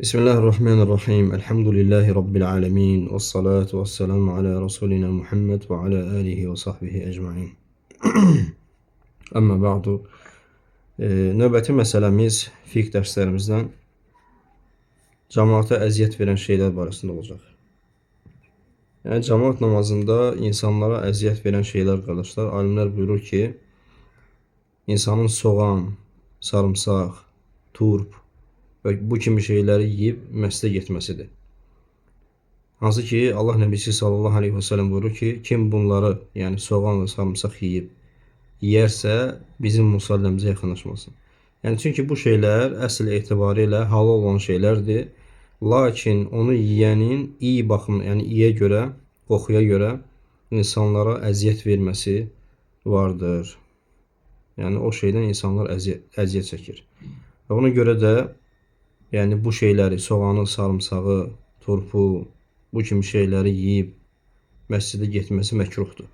Bismillahirrahmanirrahim. Elhamdülillahi Rabbil alemin. Və salatu və selamu ala Rasulina Muhammed və ala alihi və sahbihi ecmain. Əmmə ba'du. Növbəti məsələmiz fiqh dərslərimizdən cəmaata əziyyət verən şeylər barəsində olacaq. Yəni cəmaat namazında insanlara əziyyət verən şeylər qardaşlar, alimlər buyurur ki, insanın soğan, sarımsaq, turp və bu kimi şeyləri yeyib məscidə getməsidir. Hansı ki, Allah Nəbisi sallallahu aleyhi və səlləm buyurur ki, kim bunları, yəni soğan və sarımsaq yeyib yeyərsə, bizim musalləmizə yaxınlaşmasın. Yəni çünki bu şeylər əsl etibarı ilə halal olan şeylərdir. Lakin onu yeyənin iyi baxımı, yəni iyə görə, qoxuya görə insanlara əziyyət verməsi vardır. Yəni o şeydən insanlar əziyyət çəkir. Və ona görə də yəni bu şeyləri, soğanı, sarımsağı, turpu, bu kimi şeyləri yeyib məscidə getməsi məkruhdur.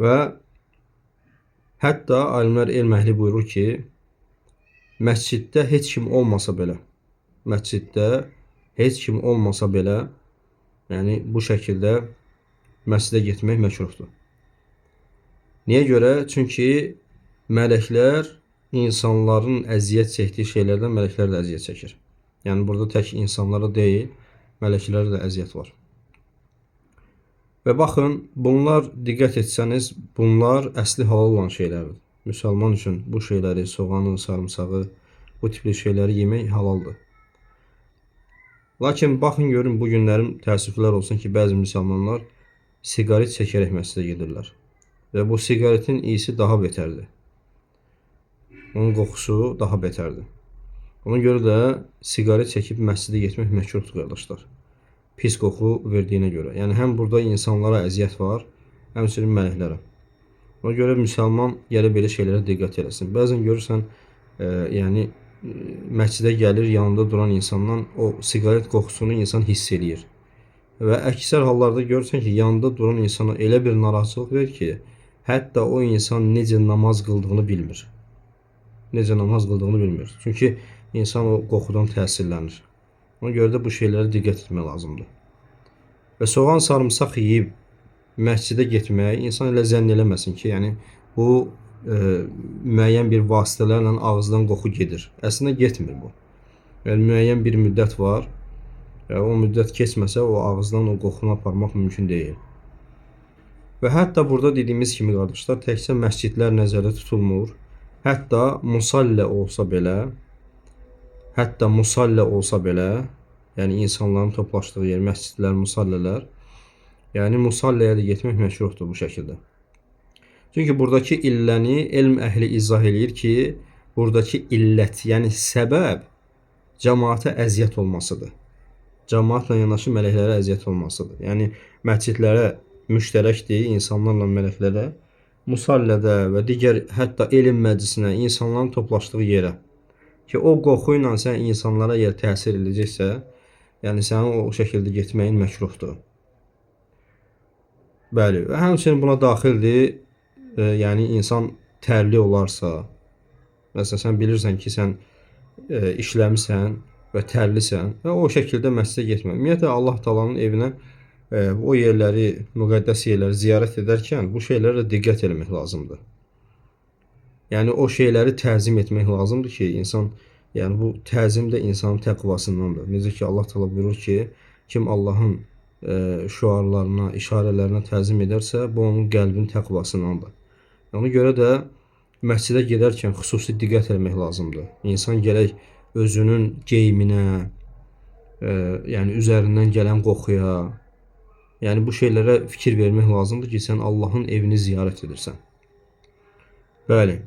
Və hətta alimlər, elm əhli buyurur ki, məsciddə heç kim olmasa belə, məsciddə heç kim olmasa belə, yəni bu şəkildə məscidə getmək məkruhdur. Niyə görə? Çünki mələklər insanların əziyyət çəkdiyi şeylərdən mələklər də əziyyət çəkir. Yəni burada tək insanlara deyil, mələklərə də əziyyət var. Və baxın, bunlar diqqət etsəniz, bunlar əsli halal olan şeylərdir. Müsəlman üçün bu şeyləri, soğanı, sarımsağı, bu tipli şeyləri yemək halaldır. Lakin baxın görün, bu günlərin təəssüflər olsun ki, bəzi müsəlmanlar siqaret çəkərək məscidə gedirlər. Və bu siqaretin iyisi daha betərdir. Onun qoxusu daha betərdir. Ona görə də siqaret çəkib məscidə getmək məkruhdur qardaşlar. Pis qoxu verdiyinə görə. Yəni həm burada insanlara əziyyət var, həmçinin mələklərə. Ona görə müsəlman gərək belə şeylərə diqqət eləsin. Bəzən görürsən, yəni məscidə gəlir, yanında duran insandan o siqaret qoxusunu insan hiss eləyir. Və əksər hallarda görürsən ki, yanında duran insana elə bir narahatçılıq verir ki, hətta o insan necə namaz qıldığını bilmir. Necə namaz qıldığını bilmir. Çünki insan o qoxudan təsirlənir. Ona görə də bu şeylərə diqqət etmək lazımdır. Və soğan, sarımsaq yeyib məscidə getmək, insan elə zənn eləməsin ki, yəni bu müəyyən bir vasitələrlə ağızdan qoxu gedir. Əslində getmir bu. Yəni müəyyən bir müddət var. Yəni, o müddət keçməsə o ağızdan o qoxunu aparmaq mümkün deyil. Və hətta burada dediyimiz kimi qardaşlar, təkcə məscidlər nəzərdə tutulmur. Hətta musallə olsa belə, yəni insanların toplaşdığı yer, məscidlər, musallələr, yəni musalləyə də getmək məkruhdur bu şəkildə. Çünki buradakı illəni elm əhli izah eləyir ki, buradakı illət, yəni səbəb cəmaata əziyyət olmasıdır. Cəmaatla yanaşı mələklərə əziyyət olmasıdır. Yəni məscidlərə müştərəkdir, insanlarla mələklərə, musallədə və digər hətta elm məclisinə, insanların toplaşdığı yerə ki, o qoxu ilə sən insanlara yer təsir edəcəksə, yəni sənin o şəkildə getməyin məkruhdur. Bəli, və həmçinin buna daxildir, yəni insan tərli olarsa, məsələn, sən bilirsən ki, sən işləmisən və tərlisən və o şəkildə məscidə getmə. Ümumiyyətlə, Allah Taalanın evinə o yerləri, müqəddəs yerləri ziyarət edərkən bu şeylərə diqqət etmək lazımdır. Yəni o şeyləri təzim etmək lazımdır ki, insan, yəni bu təzim də insanın təqvasındandır. Necə ki, Allah Taala buyurur ki, kim Allahın şüarlarına, işarələrinə təzim edərsə, bu onun qəlbinin təqvasındandır. Ona görə də məscidə gedərkən xüsusi diqqət etmək lazımdır. İnsan gərək özünün geyiminə, yəni üzərindən gələn qoxuya, yəni bu şeylərə fikir vermək lazımdır ki, sən Allahın evini ziyarət edirsən. Bəli.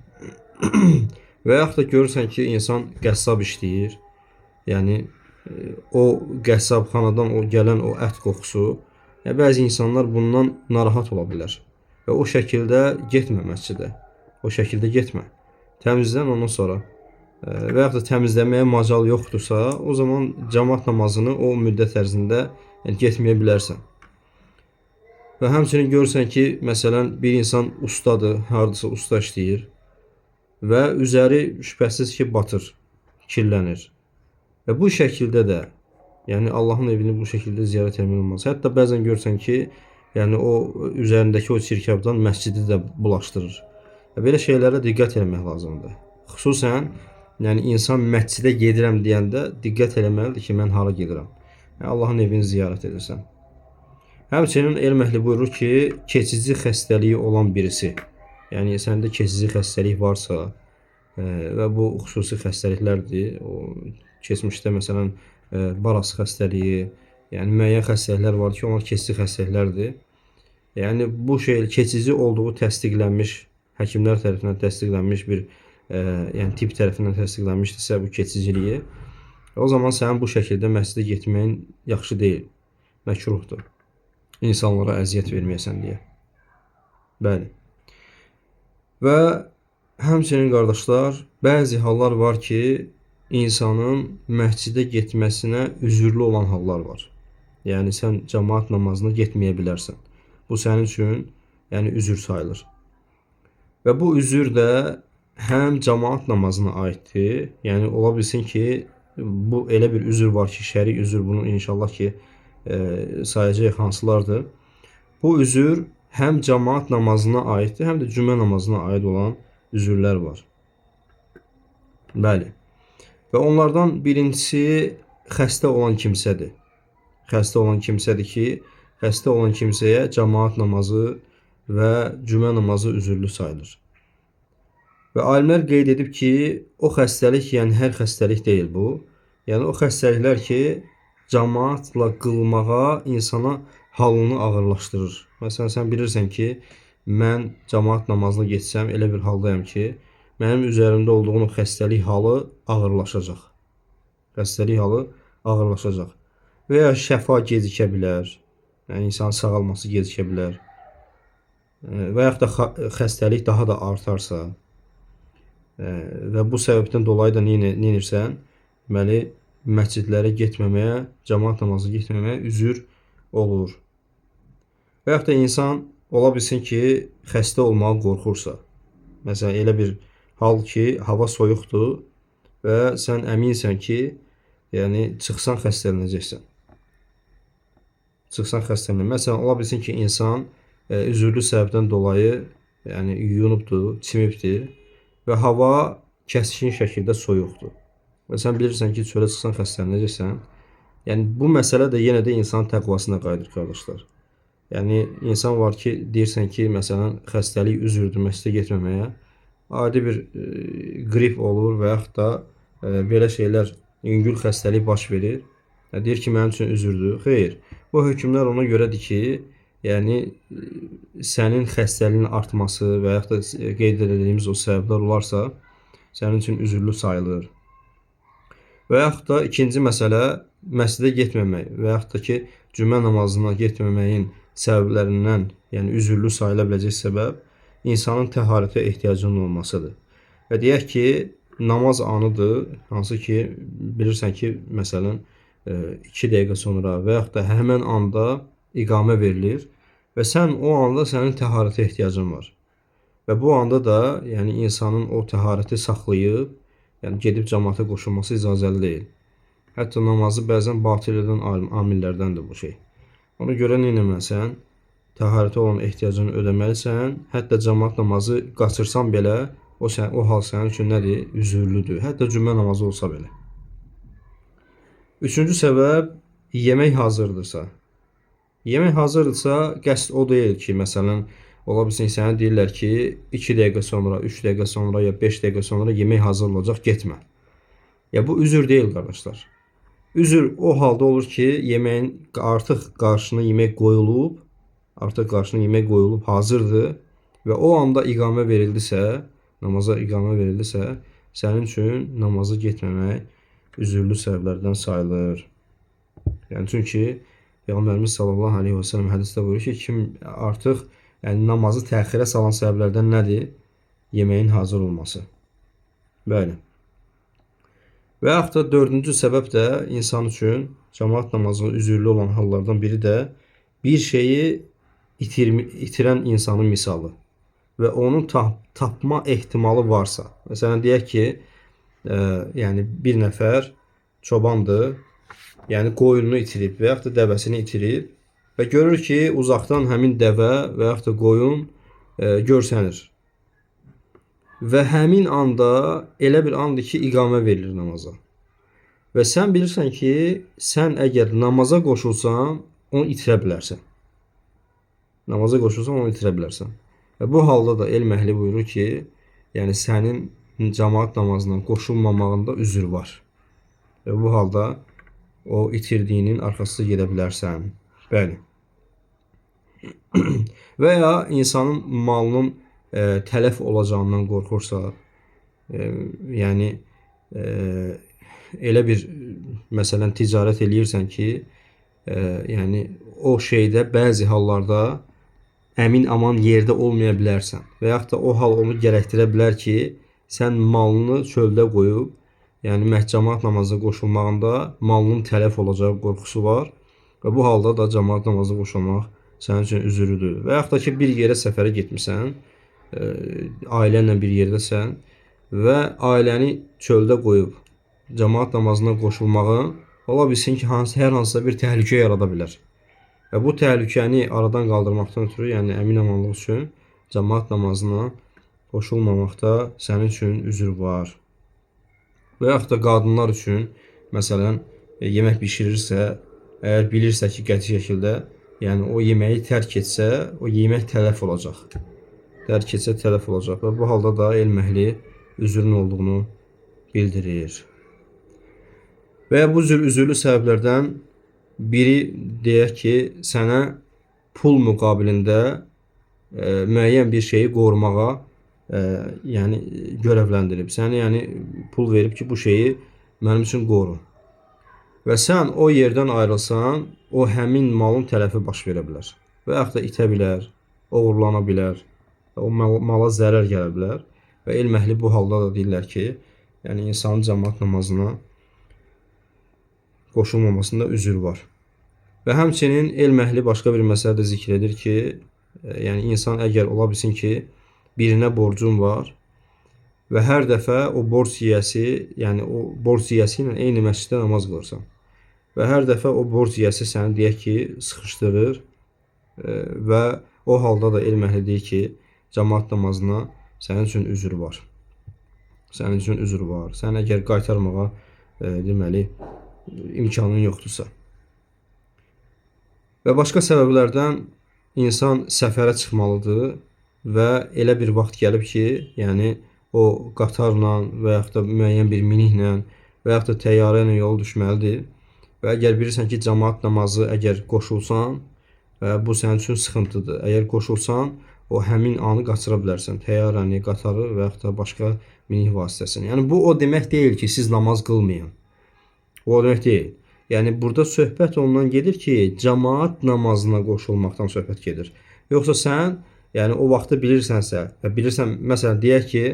Və yaxud da görürsən ki, insan qəssab işləyir. Yəni o qəssabxanadan o gələn o ət qoxusu, yəni bəzi insanlar bundan narahat ola bilər. Və o şəkildə getmə məscidə. O şəkildə getmə. Təmizlən ondan sonra. Və yaxud da təmizləməyə macal yoxdursa, o zaman cəmaat namazını o müddət ərzində yəni getməyə bilərsən. Və həmçinin görürsən ki, məsələn, bir insan ustadır, hardasa usta işləyir və üzəri şübhəsiz ki, batır. kirlənir. Və bu şəkildə də, yəni Allahın evini bu şəkildə ziyarət etmək olmaz. Hətta bəzən görsən ki, yəni o üzərindəki o çirkabdan məscidi də bulaşdırır. Və belə şeylərə diqqət etmək lazımdır. Xüsusən, yəni insan məscidə gedirəm deyəndə diqqət eləməlidir ki, mən hara gedirəm. Yəni, Allahın evini ziyarət edirsən. Həmçinin elm əhli buyurur ki, keçici xəstəliyi olan birisi, yəni səndə keçici xəstəlik varsa və bu xüsusi xəstəliklərdir, o keçmişdə məsələn baras xəstəliyi, yəni müəyyən xəstəliklər var ki, onlar keçici xəstəliklərdir. Yəni bu şey keçici olduğu təsdiqlənmiş, həkimlər tərəfindən təsdiqlənmiş bir, yəni tibb tərəfindən təsdiqlənmişdirsə bu keçiciliyi, o zaman sənin bu şəkildə məscidə getməyin yaxşı deyil, məkruhdur. İnsanlara əziyyət verməyəsən deyə. Bəli. Və həmçinin qardaşlar, bəzi hallar var ki, insanın məscidə getməsinə üzürlü olan hallar var. Yəni sən cəmaat namazına getməyə bilərsən. Bu sənin üçün, yəni üzür sayılır. Və bu üzür də həm cəmaat namazına aiddir. Yəni ola bilsin ki, bu elə bir üzür var ki, şəri üzür, bunu inşallah ki sayacağıq hansılardır. Bu üzür həm cəmaat namazına aiddir, həm də cümə namazına aid olan üzürlər var. Bəli. Və onlardan birincisi xəstə olan kimsədir. Xəstə olan kimsədir ki, xəstə olan kimsəyə cəmaat namazı və cümə namazı üzürlü sayılır. Və alimlər qeyd edib ki, o xəstəlik, yəni hər xəstəlik deyil bu. Yəni o xəstəliklər ki, cəmaatla qılmağa insana halını ağırlaşdırır. Məsələn, sən bilirsən ki, mən cəmaat namazına getsəm elə bir haldayam ki, mənim üzərimdə olduğum o xəstəlik halı ağırlaşacaq. Xəstəlik halı ağırlaşacaq. Və ya şəfa gecikə bilər. Yəni insanın sağalması gecikə bilər. Və yaxud da xəstəlik daha da artarsa və bu səbəbdən dolayı da nə edirsən? Deməli, məscidlərə getməməyə, cəmaat namazına getməməyə üzür olur. Və yaxud da insan ola bilsin ki, xəstə olmağa qorxursa. Məsələn, elə bir hal ki, hava soyuqdur və sən əminsən ki, yəni çıxsan xəstələnəcəksən. Çıxsan xəstələnəcəksən. Məsələn, ola bilsin ki, insan üzürlü səbəbdən dolayı, yəni yuyunubdur, çimibdir və hava kəskin şəkildə soyuqdur. Və sən bilirsən ki, çölə çıxsan xəstələnəcəksən. Yəni bu məsələ də yenə də insanın təqvasına qayıdır qardaşlar. Yəni insan var ki, deyirsən ki, məsələn, xəstəlik üzürdür məscidə getməməyə. Adi bir qrip olur və yaxud da belə şeylər, yüngül xəstəlik baş verir. Yəni, deyir ki, mənim üçün üzürdür. Xeyr, bu hökmlər ona görədir ki, yəni sənin xəstəliyin artması və yaxud da qeyd edildiyimiz o səbəblər olarsa, sənin üçün üzürlü sayılır. Və yaxud da ikinci məsələ, məscidə getməmək və yaxud da ki, cümə namazına getməməyin səbəblərindən, yəni üzürlü sayıla biləcək səbəb insanın təharətə ehtiyacının olmasıdır. Və deyək ki, namaz anıdır, hansı ki, bilirsən ki, məsələn, 2 dəqiqə sonra və yaxud da həmən anda iqamə verilir və sən o anda sənin təharətə ehtiyacın var. Və bu anda da, yəni insanın o təharəti saxlayıb, yəni gedib cəmaata qoşulması icazəli deyil. Hətta namazı bəzən batil edən amillərdəndir bu şey. Ona görə nə etməlisən? Təharətə olan ehtiyacını ödəməlisən. Hətta cəmaat namazı qaçırsan belə, o hal sənin üçün nədir? Üzürlüdür. Hətta cümə namazı olsa belə. Üçüncü səbəb, yemək hazırdırsa. Yemək hazırdırsa, qəsd o deyil ki, məsələn, ola bilsin sənə deyirlər ki, 2 dəqiqə sonra, 3 dəqiqə sonra ya 5 dəqiqə sonra yemək hazır olacaq, getmə. Ya bu üzür deyil qardaşlar. Üzür o halda olur ki, yeməyin artıq qarşına yemək qoyulub, hazırdır və o anda iqamə verildisə, namaza iqamə verildisə, sənin üçün namazı getməmək üzürlü səbəblərdən sayılır. Yəni çünki Peyğəmbərimiz sallallahu əleyhi və səlləm hədisdə buyurur ki, kim artıq yəni namazı təxirə salan səbəblərdən nədir? Yeməyin hazır olması. Bəli. Və yaxud da dördüncü səbəb də insan üçün cəmaat namazına üzürlü olan hallardan biri də bir şeyi itirən insanın misalı və onun tapma ehtimalı varsa. Məsələn, deyək ki, yəni bir nəfər çobandır, yəni qoyununu itirib və yaxud da dəvəsini itirib və görür ki, uzaqdan həmin dəvə və yaxud da qoyun görsənir. Və həmin anda elə bir andır ki, iqamə verilir namaza. Və sən bilirsən ki, sən əgər namaza qoşulsan, onu itirə bilərsən. Namaza qoşulsan, onu itirə bilərsən. Və bu halda da elm əhli buyurur ki, yəni sənin cəmaat namazına qoşulmamağında üzr var. Və bu halda o itirdiyinin arxasında gedə bilərsən. Bəli. Və ya insanın malının tələf olacağından qorxursa, yəni elə bir məsələn ticarət eləyirsən ki, yəni o şeydə bəzi hallarda əmin aman yerdə olmaya bilərsən və yaxud da o hal onu gərəkdirə bilər ki, sən malını çöldə qoyub, yəni cəmaat namazına qoşulmağında malının tələf olacağı qorxusu var və bu halda da cəmaat namazına qoşulmaq sənin üçün üzürlüdür. Və yaxud da ki, bir yerə səfərə getmisən, ailənlə bir yerdəsən və ailəni çöldə qoyub cəmaat namazına qoşulmağın ola bilsin ki, hər hansısa bir təhlükə yarada bilər. Və bu təhlükəni aradan qaldırmaqdan ötürü, yəni əmin-amanlıq üçün cəmaat namazına qoşulmamaqda sənin üçün üzr var. Və yaxud da qadınlar üçün, məsələn, yemək bişirirsə, əgər bilirsə ki, qəti şəkildə, yəni o yeməyi tərk etsə, o yemək tələf olacaq. Tərk etsə tələf olacaq və bu halda da elm əhli üzrün olduğunu bildirir. Və ya bu cür üzürlü səbəblərdən biri deyək ki, sənə pul müqabilində müəyyən bir şeyi qorumağa yəni görevləndirib. Səni yəni pul verib ki, bu şeyi mənim üçün qoru. Və sən o yerdən ayrılsan, o həmin malın tələfi baş verə bilər. Və yaxud da itə bilər, oğurlana bilər, o mala zərər gələ bilər. Və elm əhli bu halda da deyirlər ki, yəni insanın cəmaat namazına qoşulmamasında üzür var. Və həmçinin elm əhli başqa bir məsələ də zikr edir ki, yəni insan əgər ola bilsin ki, birinə borcun var və hər dəfə o borc yiyəsi, yəni o borc yiyəsi ilə eyni məsciddə namaz qılırsan. Və hər dəfə o borc yiyəsi səni deyək ki, sıxışdırır və o halda da elm əhli deyir ki, cəmaat namazına sənin üçün üzr var. Sənin üçün üzr var. Sən əgər qaytarmağa deməli imkanın yoxdursa. Və başqa səbəblərdən insan səfərə çıxmalıdır və elə bir vaxt gəlib ki, yəni o qatarla və yaxud da müəyyən bir miniklə və yaxud da təyyarə ilə yola düşməlidir. Və əgər bilirsən ki, cəmaat namazı əgər qoşulsan, və bu sənin üçün sıxıntıdır. Əgər qoşulsan, o həmin anı qaçıra bilərsən. Təyyarəni, qatarı və yaxud da başqa minik vasitəsini. Yəni bu o demək deyil ki, siz namaz qılmayın. O demək deyil. Yəni burada söhbət ondan gedir ki, cəmaat namazına qoşulmaqdan söhbət gedir. Yoxsa sən, yəni o vaxtı bilirsənsə və bilirsən, məsələn deyək ki,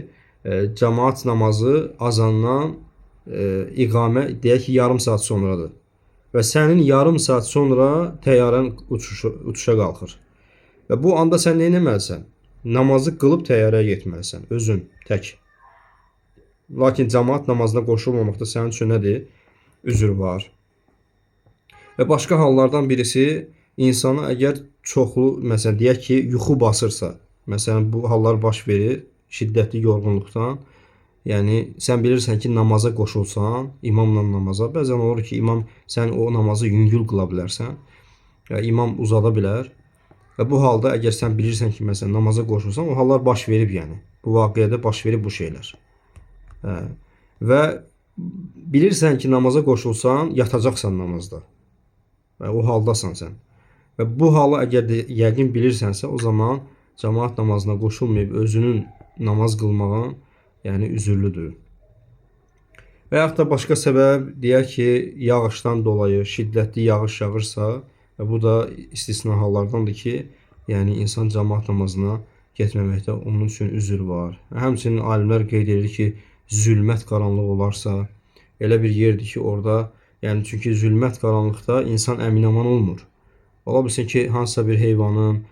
cəmaat namazı azandan iqamə deyək ki, yarım saat sonradır. Və sənin yarım saat sonra təyyarən uçuşa qalxır. Və bu anda sən nə etməlisən? Namazı qılıb təyyarəyə getməlisən, özün tək. Lakin cəmaat namazına qoşulmamaqda sənin üçün nədir? Üzr var. Və başqa hallardan birisi, insana əgər çoxlu, məsələn, deyək ki, yuxu basırsa, məsələn, bu hallar baş verir şiddətli yorğunluqdan. Yəni, sən bilirsən ki, namaza qoşulsan, imamla namaza, bəzən olur ki, imam, sən o namazı yüngül qıla bilərsən, yəni, imam uzada bilər. Və bu halda əgər sən bilirsən ki, məsələn, namaza qoşulsan, o hallar baş verib yəni. Bu vaqiədə baş verib bu şeylər. Və bilirsən ki, namaza qoşulsan, yatacaqsan namazda. Və o haldasan sən. Və bu halı əgər də yəqin bilirsənsə, o zaman cəmaat namazına qoşulmayıb özünün namaz qılmağın, yəni üzürlüdür. Və yaxud da başqa səbəb deyək ki, yağışdan dolayı şiddətli yağış yağırsa, və bu da istisna hallardandır ki, yəni insan cəmaat namazına getməməkdə onun üçün üzür var. Həmçinin alimlər qeyd edir ki, zülmət qaranlıq olarsa, elə bir yerdir ki, orada, yəni çünki zülmət qaranlıqda insan əmin-aman olmur. Ola bilsin ki, hansısa bir heyvanın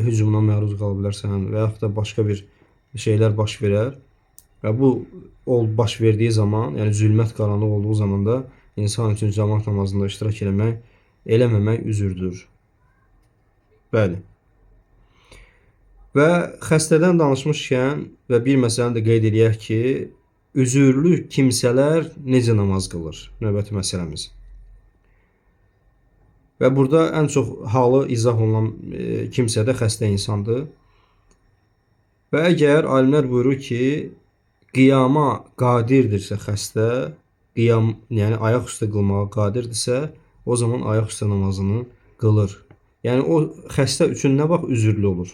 hücumuna məruz qala bilərsən və yaxud da başqa bir şeylər baş verər. Və bu baş verdiyi zaman, yəni zülmət qaranlıq olduğu zaman da insan üçün cəmaat namazında iştirak eləməmək üzürdür. Bəli. Və xəstədən danışmışkən və bir məsələni də qeyd eləyək ki, üzürlü kimsələr necə namaz qılır? Növbəti məsələmiz. Və burada ən çox halı izah olunan kimsə də xəstə insandır. Və əgər alimlər buyurur ki, qiyama qadirdirsə xəstə, qiyam, yəni ayaq üstə qılmağa qadirdirsə, o zaman ayaq üstə namazını qılır. Yəni o xəstə üçün nə vaxt üzürlü olur?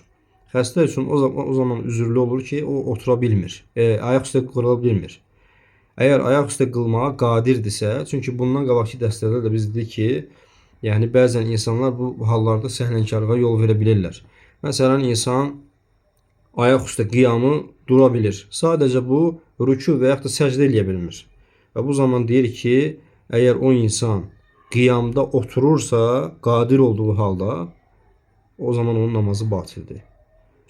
Xəstə üçün o zaman üzürlü olur ki, o otura bilmir, ayaq üstə qıla bilmir. Əgər ayaq üstə qılmağa qadirdirsə, çünki bundan qabaqki dərslərdə də biz dedik ki, yəni bəzən insanlar bu hallarda səhlənkarlığa yol verə bilirlər. Məsələn, insan ayaq üstə qiyamı dura bilir. Sadəcə bu rükû və yaxud da səcdə eləyə bilmir. Və bu zaman deyir ki, əgər o insan qiyamda oturursa, qadir olduğu halda, o zaman onun namazı batildir.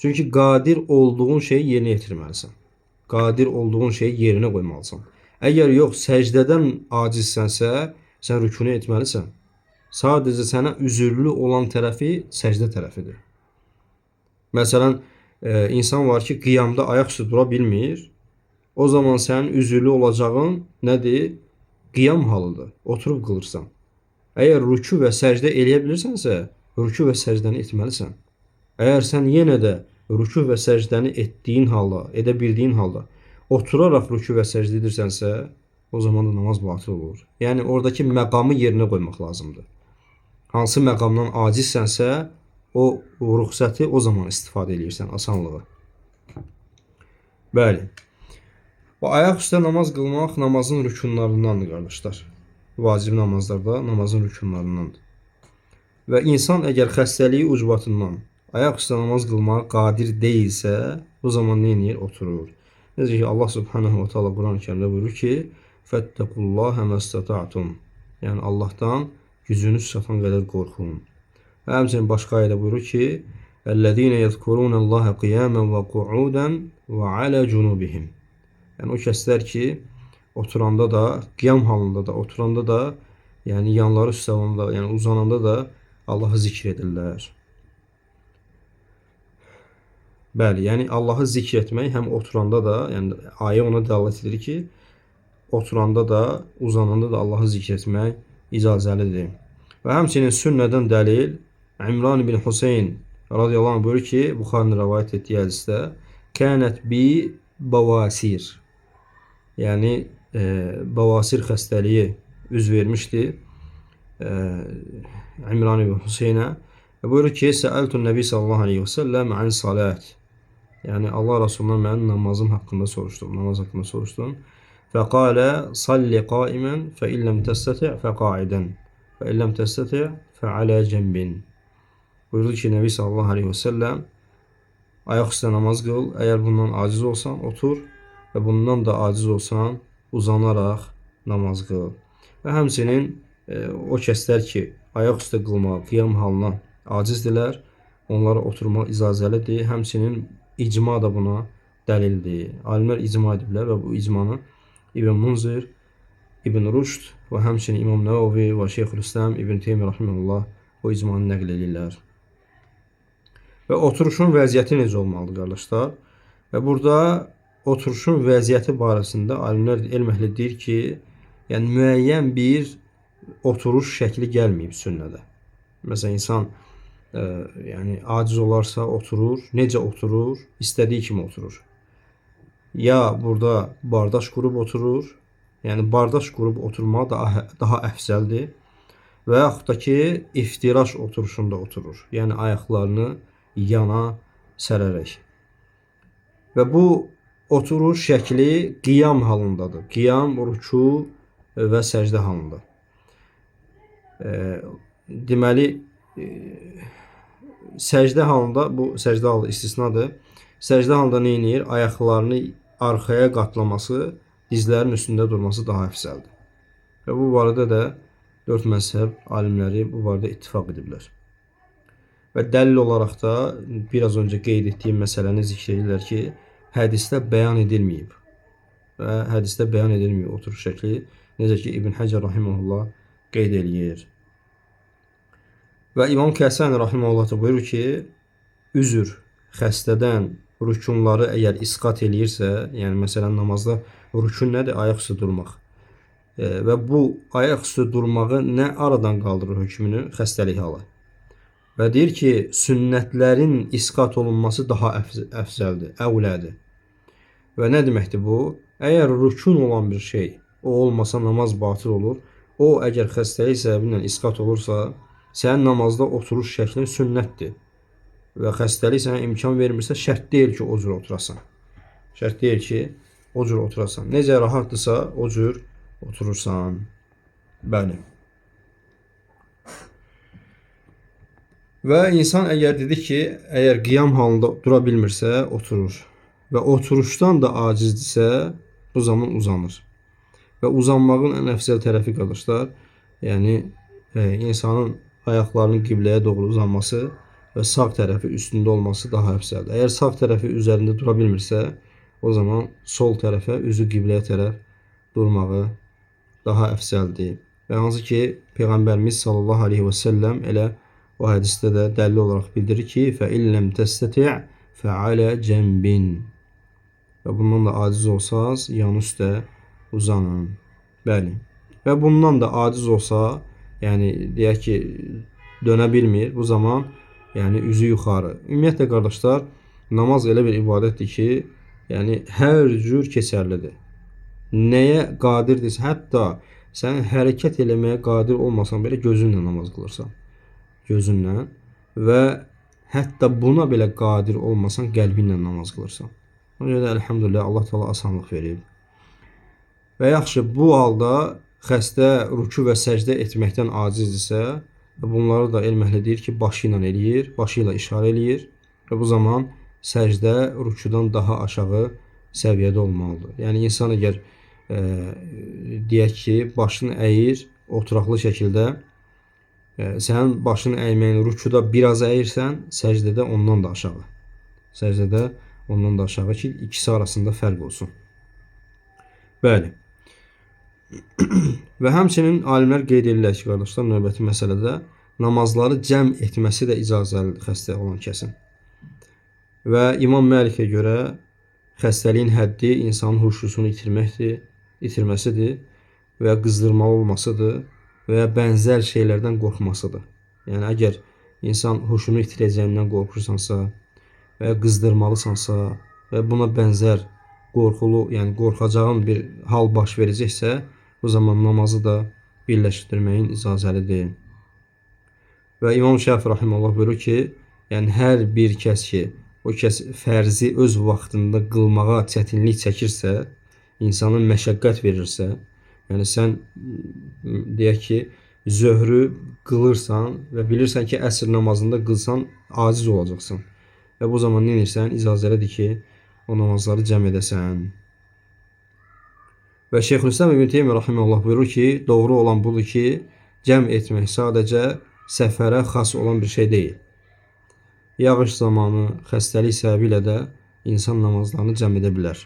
Çünki qadir olduğun şeyi yerinə yetirməlisən. Qadir olduğun şeyi yerinə qoymalısan. Əgər yox, səcdədən acizsənsə, sən rükunu etməlisən. Sadəcə sənə üzürlü olan tərəfi səcdə tərəfidir. Məsələn, insan var ki, qiyamda ayaq üstə dura bilmir. O zaman sənin üzürlü olacağın nədir? Qiyam halıdır. Oturub qılırsan. Əgər rükü və səcdə eləyə bilirsənsə, rükü və səcdəni etməlisən. Əgər sən yenə də rükü və səcdəni etdiyin halda, edə bildiyin halda oturaraq rükü və səcdə edirsənsə, o zaman da namaz batıl olur. Yəni oradakı məqamı yerinə qoymaq lazımdır. Hansı məqamdan acizsənsə, o ruxsəti o zaman istifadə eləyirsən, asanlığı. Bəli. Bu ayaq üstə namaz qılmaq namazın rükunlarındandır, qardaşlar. Vacib namazlarda namazın rükunlarındandır. Və insan əgər xəstəliyi ucbatından ayaq üstə namaz qılmağa qadir deyilsə, bu zaman nə edir? Oturur. Necə ki, Allah Subhanahu ve Teala Quran-ı Kərimdə buyurur ki, Fəttəqullaha məstəta'tum. Yəni Allahdan gücünüz çatan qədər qorxun. Və həmçinin başqa ayədə buyurur ki, Əllezine yezkurunallaha qiyamen və qu'udan və alə cunubihim. Yəni o kəslər ki, oturanda da, qiyam halında da, oturanda da, yəni yanları üstə olanda, yəni uzananda da Allahı zikr edirlər. Bəli, yəni Allahı zikr etmək həm oturanda da, yəni ayə ona dəlalət edir ki, oturanda da, uzananda da Allahı zikr etmək icazəlidir. Və həmçinin sünnədən dəlil İmran ibn Hüseyn radiyallahu anh buyurur ki, Buxarinin rəvayət etdiyi hədisdə kənət bi bavasir, yəni bavasir xəstəliyi üz vermişdi İmran ibn Hüseynə və buyurur ki, səəltun nəbi sallallahu aleyhi və səlləm ən salat, yəni Allah Rasulundan mənim namazım haqqında soruşdum, namaz haqqında soruşdum. Fəqalə salli qaimən fə illəm təstəti' fəqaidən fə illəm təstəti' fəalə cəmbin. Buyurdu ki, Nəbi sallallahu aleyhi və səlləm ayaq üstə namaz qıl, əgər bundan aciz olsan otur və bundan da aciz olsan uzanaraq namaz qıl. Və həmçinin o kəslər ki, ayaq üstə qılmağa, qiyam halına acizdirlər, onlara oturmaq icazəlidir. Həmçinin icma da buna dəlildir. Alimlər icma ediblər və bu icmanı İbn Munzir, İbn Rüşd və həmçinin İmam Nəvavi və Şeyxülislam İbn Teymiyyə rahimehullah o icmanı nəql edirlər. Və oturuşun vəziyyəti necə olmalıdır, qardaşlar? Və burada oturuşun vəziyyəti barəsində alimlər, elm əhli deyir ki, yəni müəyyən bir oturuş şəkli gəlməyib sünnədə. Məsələn, insan yəni aciz olarsa oturur, necə oturur? İstədiyi kimi oturur. Ya burada bardaş qurub oturur, yəni bardaş qurub oturmaq daha əfzəldir və yaxud da ki, iftiraş oturuşunda oturur. Yəni ayaqlarını yana sərərək. Və bu oturuş şəkli qiyam halındadır. Qiyam, rüku və səcdə halında. Deməli, səcdə halında, bu səcdə halı istisnadır. Səcdə halında nə edir? Ayaqlarını arxaya qatlaması, dizlərin üstündə durması daha əfzəldir. Və bu barədə də 4 məzhəb alimləri bu barədə ittifaq ediblər. Və dəlil olaraq da biraz öncə qeyd etdiyim məsələni zikr edirlər ki, hədisdə bəyan edilməyib. Və hədisdə bəyan edilmiyor oturuş şəkli. Necə ki, İbn Həcər rahimehullah qeyd eləyir. Və İmam Kəsani rahimehullah da buyurur ki, üzr xəstədən rükunları əgər isqat eləyirsə, yəni məsələn namazda rükun nədir? Ayaq üstə durmaq. Və bu ayaq üstə durmağı nə aradan qaldırır hökmünü? Xəstəlik halı. Və deyir ki, sünnətlərin isqat olunması daha əfzəldir, əvlədir. Və nə deməkdir bu? Əgər rükun olan bir şey, o olmasa namaz batıl olur. O, əgər xəstəlik səbəbindən isqat olursa, sənin namazda oturuş şəklin sünnətdir. Və xəstəlik sənə imkan vermirsə, şərt deyil ki, o cür oturasan. Şərt deyil ki, o cür oturasan. Necə rahatdırsa, o cür oturursan. Bəli. Və insan əgər dedi ki, əgər qiyam halında dura bilmirsə, oturur. Və oturuşdan da acizdirsə, bu zaman uzanır. Və uzanmağın ən əfzəl tərəfi qardaşlar, yəni insanın ayaqlarının qibləyə doğru uzanması və sağ tərəfi üstündə olması daha əfzəldir. Əgər sağ tərəfi üzərində dura bilmirsə, o zaman sol tərəfə, üzü qibləyə tərəf durmağı daha əfzəldir. Və hansı ki, Peyğəmbərimiz sallallahu aleyhi və səlləm elə o hədisdə də dəlil olaraq bildirir ki, فَاِلَّمْ تَسْتَتِعْ فَعَلَى جَنْبٍ. Və bundan da aciz olsaz, yan üstə uzanın. Bəli. Və bundan da aciz olsa, yəni deyək ki, dönə bilmir, bu zaman yəni üzü yuxarı. Ümumiyyətlə qardaşlar, namaz elə bir ibadətdir ki, yəni hər cür keçərlidir. Nəyə qadirdirsə, hətta sən hərəkət eləməyə qadir olmasan belə gözünlə namaz qılırsan. Gözünlə və hətta buna belə qadir olmasan qəlbinlə namaz qılırsan. Ona görə də əlhamdülillah Allah Teala asanlıq verib. Və yaxşı, bu halda xəstə rükü və səcdə etməkdən acizdirsə, bunları da elm əhli deyir ki, başı ilə eləyir, başı ilə işarə eləyir və bu zaman səcdə rüküdən daha aşağı səviyyədə olmalıdır. Yəni insan əgər deyək ki, başını əyir oturaqlı şəkildə, sənin başını əyməyin rükuda biraz əyirsən, səcdədə ondan da aşağı. Səcdədə ondan da aşağı ki, ikisi arasında fərq olsun. Bəli. Və həmçinin alimlər qeyd edirlər ki, qardaşlar, növbəti məsələdə namazları cəm etməsi də icazəlidir xəstə olan kəsin. Və İmam Məlikə görə xəstəliyin həddi insanın huşusunu itirməsidir və ya qızdırmalı olmasıdır və ya bənzər şeylərdən qorxmasıdır. Yəni əgər insan huşunu itirəcəyindən qorxursansa və ya qızdırmalısansa və buna bənzər qorxulu, yəni qorxacağın bir hal baş verəcəksə, bu zaman namazı da birləşdirməyin icazəlidir. Və İmam Şəfi rahimehullah buyurur ki, yəni hər bir kəs ki, o kəs fərzi öz vaxtında qılmağa çətinlik çəkirsə, insana məşəqqət verirsə, yəni sən deyək ki, zöhrü qılırsan və bilirsən ki, əsr namazında qılsan aciz olacaqsan. Və bu zaman nə edirsən? İcazəlidir ki, o namazları cəm edəsən. Və Şeyxülislam İbn Teymiyyə rahimehullah buyurur ki, doğru olan budur ki, cəm etmək sadəcə səfərə xas olan bir şey deyil. Yağış zamanı xəstəlik səbəbi ilə də insan namazlarını cəm edə bilər.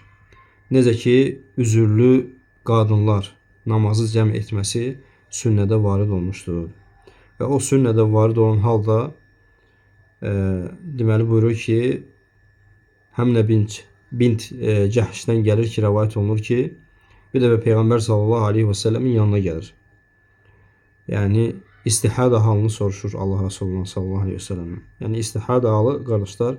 Necə ki, üzürlü qadınlar namazı cəm etməsi sünnədə varid olmuşdur. Və o sünnədə varid olan halda deməli buyurur ki, Həmnə bint Cəhşdən gəlir ki, rəvayət olunur ki, bir dəfə Peyğəmbər sallallahu aleyhi və səlləmin yanına gəlir. Yəni, istihada halını soruşur Allah Resulundan sallallahu aleyhi və səlləmin. Yəni, istihada halı, qardaşlar,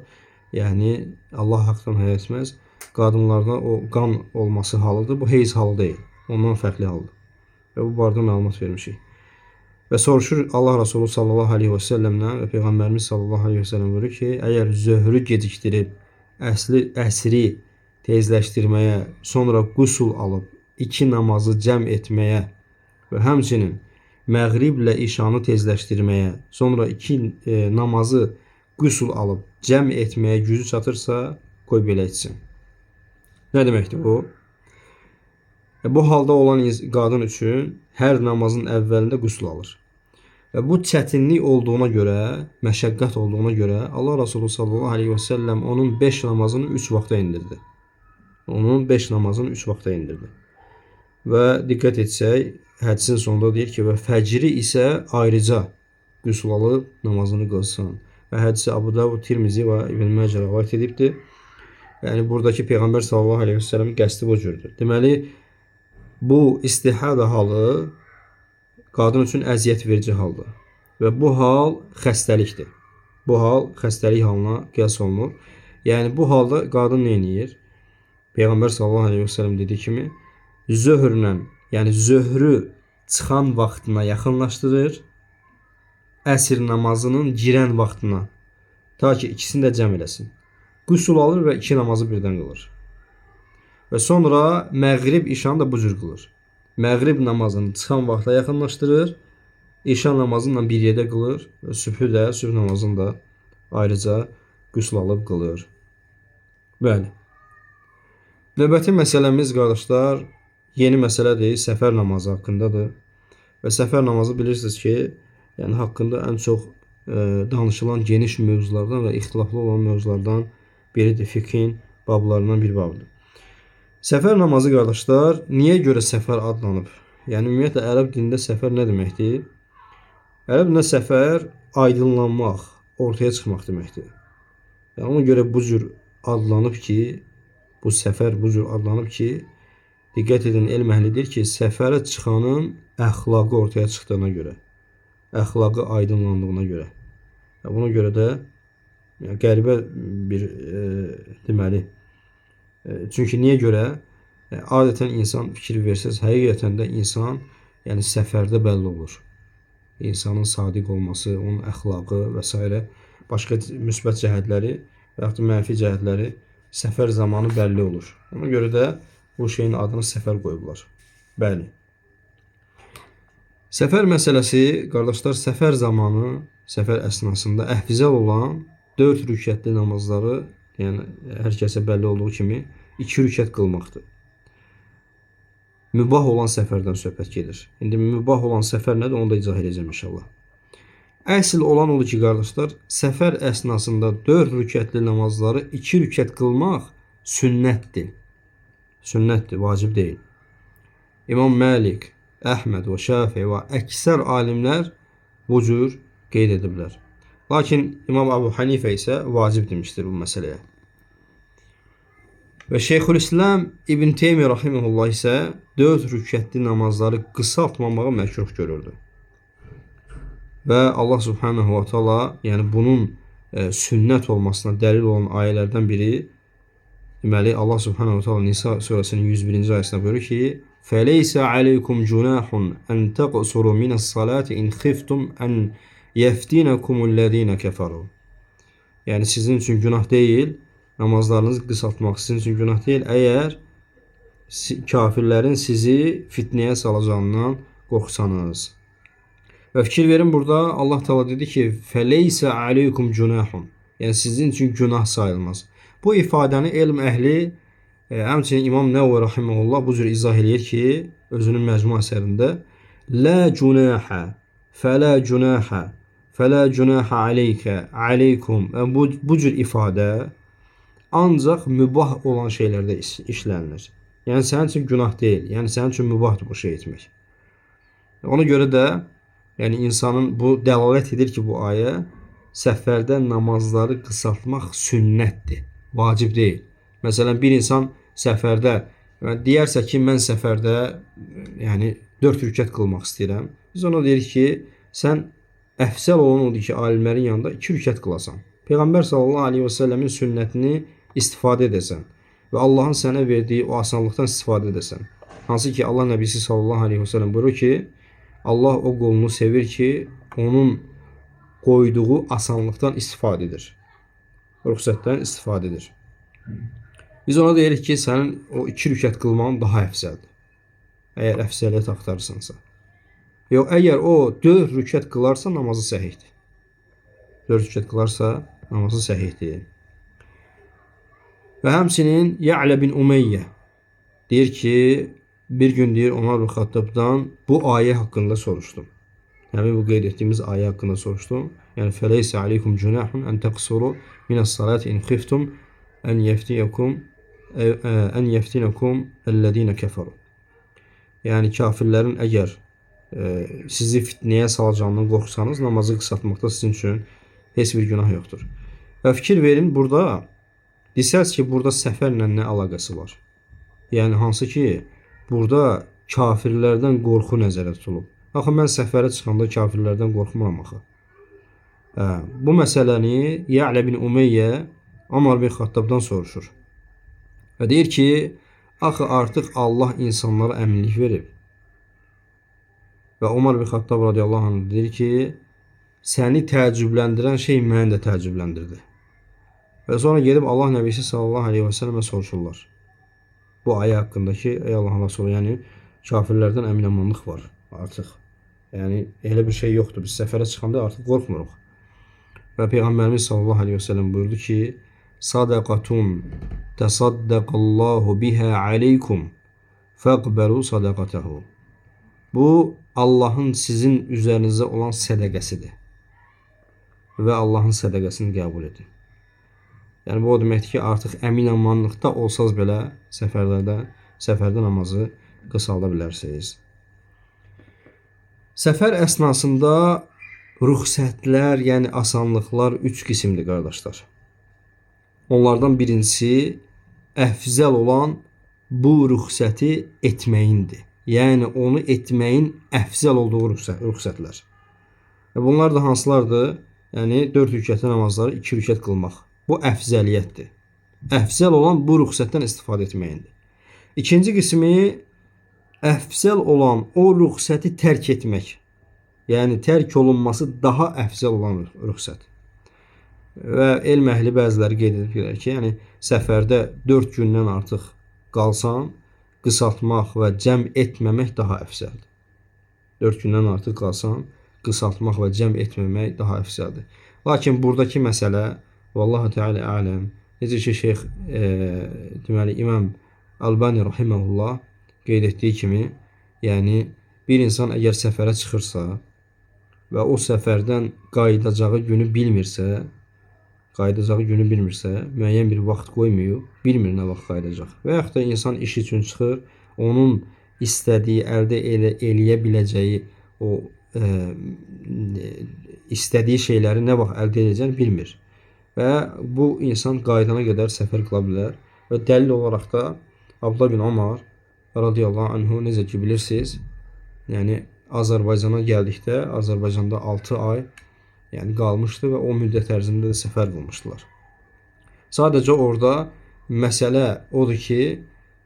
yəni Allah haqdan həya etməz, qadınlarda o qan olması halıdır. Bu heyz halı deyil, ondan fərqli haldır. Və bu barədə məlumat vermişik. Və soruşur Allah Resulü sallallahu aleyhi və səlləmdən və Peyğəmbərimiz sallallahu aleyhi və səlləm buyurur ki, əgər zöhrü gecikdirib, əsri tezləşdirməyə, sonra qüsul alıb, iki namazı cəm etməyə və həmçinin məğriblə işanı tezləşdirməyə, sonra iki namazı qüsul alıb cəm etməyə gücü çatırsa, qoy belə etsin. Nə deməkdir bu? Bu halda olan qadın üçün hər namazın əvvəlində qüsul alır. Və bu çətinlik olduğuna görə, məşəqqət olduğuna görə Allah Resulü sallallahu aleyhi və səlləm onun 5 namazını 3 vaxta indirdi. Onun 5 namazını 3 vaxta indirdi. Və diqqət etsək, hədisin sonunda deyir ki, və fəcri isə ayrıca qüsl alıb namazını qılsın. Və hədisi Abu Davud, Tirmizi və İbn Məcə rivayət edibdir. Yəni buradakı Peyğəmbər sallallahu əleyhi və səlləmin qəsdi bu cürdür. Deməli, bu istihada halı qadın üçün əziyyət verici haldır. Və bu hal xəstəlikdir. Bu hal xəstəlik halına qiyas olunur. Yəni bu halda qadın nə edir? Peyğəmbər sallallahu əleyhi və səlləm dediyi kimi zöhrlə, yəni zöhrü çıxan vaxtına yaxınlaşdırır, əsr namazının girən vaxtına, ta ki ikisini də cəm eləsin. Qüsl alır və iki namazı birdən qılır. Və sonra məğrib işanı da bu cür qılır. Məğrib namazını çıxan vaxta yaxınlaşdırır, işan namazını bir yerdə qılır və sübhü də, sübh namazını da ayrıca qüsl alıb qılır. Bəli. Növbəti məsələmiz qardaşlar, yeni məsələdir, səfər namazı haqqındadır. Və səfər namazı bilirsiniz ki, yəni haqqında ən çox danışılan geniş mövzulardan və ixtilaflı olan mövzulardan biridir, fiqhin bablarından bir babdır. Səfər namazı qardaşlar, niyə görə səfər adlanıb? Yəni ümumiyyətlə ərəb dilində səfər nə deməkdir? Ərəb dilində səfər aydınlanmaq, ortaya çıxmaq deməkdir. Yəni ona görə bu cür adlanıb ki, bu səfər bu cür adlanıb ki, diqqət edin, elm əhli deyir ki, səfərə çıxanın əxlaqı ortaya çıxdığına görə, əxlaqı aydınlandığına görə. Yəni buna görə də yəni, qəribə bir deməli, çünki niyə görə? Adətən insan fikir versəz, həqiqətən də insan yəni səfərdə bəlli olur. İnsanın sadiq olması, onun əxlaqı və s. başqa müsbət cəhətləri və yaxud da mənfi cəhətləri səfər zamanı bəlli olur. Ona görə də bu şeyin adını səfər qoyublar. Bəli. Səfər məsələsi, qardaşlar, səfər zamanı, səfər əsnasında əfzəl olan 4 rükətli namazları, yəni hər kəsə bəlli olduğu kimi 2 rükət qılmaqdır. Mübah olan səfərdən söhbət gedir. İndi mübah olan səfər nədir, onu da izah edəcəm inşallah. Əsl olan odur ki, qardaşlar, səfər əsnasında 4 rükətli namazları 2 rükət qılmaq sünnətdir. Sünnətdir, vacib deyil. İmam Məlik, Əhməd və Şafii və əksər alimlər bu cür qeyd ediblər. Lakin İmam Əbu Hanifə isə vacib demişdir bu məsələyə. Və Şeyxülislam İbn Teymiyyə rahimehullah isə 4 rükətli namazları qısaltmamağı məkruh görürdü. Və Allah subhanahu wa taala, yəni bunun sünnət olmasına dəlil olan ayələrdən biri, deməli Allah subhanahu wa taala Nisa surəsinin 101-ci ayəsində buyurur ki: "Fəleysə aleykum cunahun en taqsuru minas-salati in xiftum en yeftinakumul-lezina keferu." Yəni sizin üçün günah deyil, namazlarınızı qısaltmaq sizin üçün günah deyil, əgər kafirlərin sizi fitnəyə salacağından qorxsanız. Və fikir verin, burada Allah Teala dedi ki, "Fəleysə aleykum cunahun." Yəni sizin üçün günah sayılmaz. Bu ifadəni elm əhli, həmçinin İmam Nəvəvi rahimehullah bu cür izah eləyir ki, özünün məcmu əsərində "Lə cunaha, fələ cunaha, fələ cunaha aleykə, aleykum." Yəni, bu cür ifadə ancaq mübah olan şeylərdə işlənilir. Yəni sənin üçün günah deyil, yəni sənin üçün mübahdır bu şey etmək. Ona görə də yəni insanın bu dəlalət edir ki, bu ayə səfərdə namazları qısaltmaq sünnətdir, vacib deyil. Məsələn, bir insan səfərdə deyərsə ki, mən səfərdə yəni 4 rükət qılmaq istəyirəm. Biz ona deyirik ki, sən əfzəl olan odur ki, alimlərin yanında 2 rükət qılasan. Peyğəmbər sallallahu aleyhi və səlləmin sünnətini istifadə edəsən və Allahın sənə verdiyi o asanlıqdan istifadə edəsən. Hansı ki, Allah Nəbisi sallallahu aleyhi və səlləm buyurur ki, Allah o qulunu sevir ki, onun qoyduğu asanlıqdan istifadə edir. Rüxsətdən istifadə edir. Biz ona deyirik ki, sənin o 2 rükət qılmağın daha əfzəldir. Əgər əfzəliyyət axtarırsansa. Yox, əgər o 4 rükət qılarsa, namazı səhihdir. 4 rükət qılarsa, namazı səhihdir. Və həmçinin Ya'lə bin Umeyyə deyir ki, bir gün deyir Ömər bin Xattabdan bu ayə haqqında soruşdum. Həmin bu qeyd etdiyimiz ayə haqqında soruşdum. Yəni fəleysə aleykum cunahun en təqsuru minas-salati in xiftum en yeftiyakum ən yeftinekum ellezine keferu. Yəni kafirlərin əgər sizi fitnəyə salacağından qorxsanız, namazı qısaltmaqda sizin üçün heç bir günah yoxdur. Və fikir verin, burada desəz ki, burada səfərlə nə əlaqəsi var? Yəni hansı ki, burada kafirlərdən qorxu nəzərdə tutulub. Axı mən səfərə çıxanda kafirlərdən qorxmuram axı. Bu məsələni Ya'lə bin Umeyyə Ömər bin Xattabdan soruşur. Və deyir ki, axı artıq Allah insanlara əminlik verib. Və Ömər bin Xattab radiyallahu anh deyir ki, səni təəccübləndirən şey məni də təəccübləndirdi. Və sonra gedib Allah Nəbisi sallallahu aleyhi və səlləmə soruşurlar. Bu ayə haqqında ki, ey Allahın Rəsulü, yəni kafirlərdən əmin-amanlıq var artıq. Yəni elə bir şey yoxdur. Biz səfərə çıxanda artıq qorxmuruq. Və Peyğəmbərimiz sallallahu aleyhi və səlləm buyurdu ki, Sadaqatun təsaddaqallahu biha aleykum fəqbəlu sadaqatahu. Bu, Allahın sizin üzərinizə olan sədəqəsidir. Və Allahın sədəqəsini qəbul edin. Yəni bu o deməkdir ki, artıq əmin-amanlıqda olsaz belə səfərdə namazı qısalda bilərsiniz. Səfər əsnasında rüxsətlər, yəni asanlıqlar 3 qismdir qardaşlar. Onlardan birincisi əfzəl olan bu rüxsəti etməyindir. Yəni onu etməyin əfzəl olduğu rüxsətlər. Və bunlar da hansılardır? Yəni 4 rükətli namazları 2 rükət qılmaq. Bu əfzəliyyətdir. Əfzəl olan bu rüxsətdən istifadə etməyindir. İkinci qismi əfzəl olan o rüxsəti tərk etmək. Yəni tərk olunması daha əfzəl olan rüxsət. Və elm əhli bəziləri qeyd ediblər ki, yəni səfərdə 4 gündən artıq qalsan, qısaltmaq və cəm etməmək daha əfzəldir. 4 gündən artıq qalsan, qısaltmaq və cəm etməmək daha əfzəldir. Lakin buradakı məsələ, vallahu teala aləm, necə ki şeyx deməli İmam Albani rahimehullah qeyd etdiyi kimi, yəni bir insan əgər səfərə çıxırsa və o səfərdən qayıdacağı günü bilmirsə, müəyyən bir vaxt qoymuyor, bilmir nə vaxt qayıdacaq. Və yaxud da insan iş üçün çıxır, onun istədiyi, əldə eləyə biləcəyi o istədiyi şeyləri nə vaxt əldə edəcəyini bilmir. Və bu insan qayıdana qədər səfər qıla bilər. Və dəlil olaraq da Abdullah bin Omar radiyallahu anhu necə ki bilirsiniz, yəni Azərbaycana gəldikdə Azərbaycanda 6 ay yəni qalmışdı və o müddət ərzində də səfər qılmışdılar. Sadəcə orada məsələ odur ki,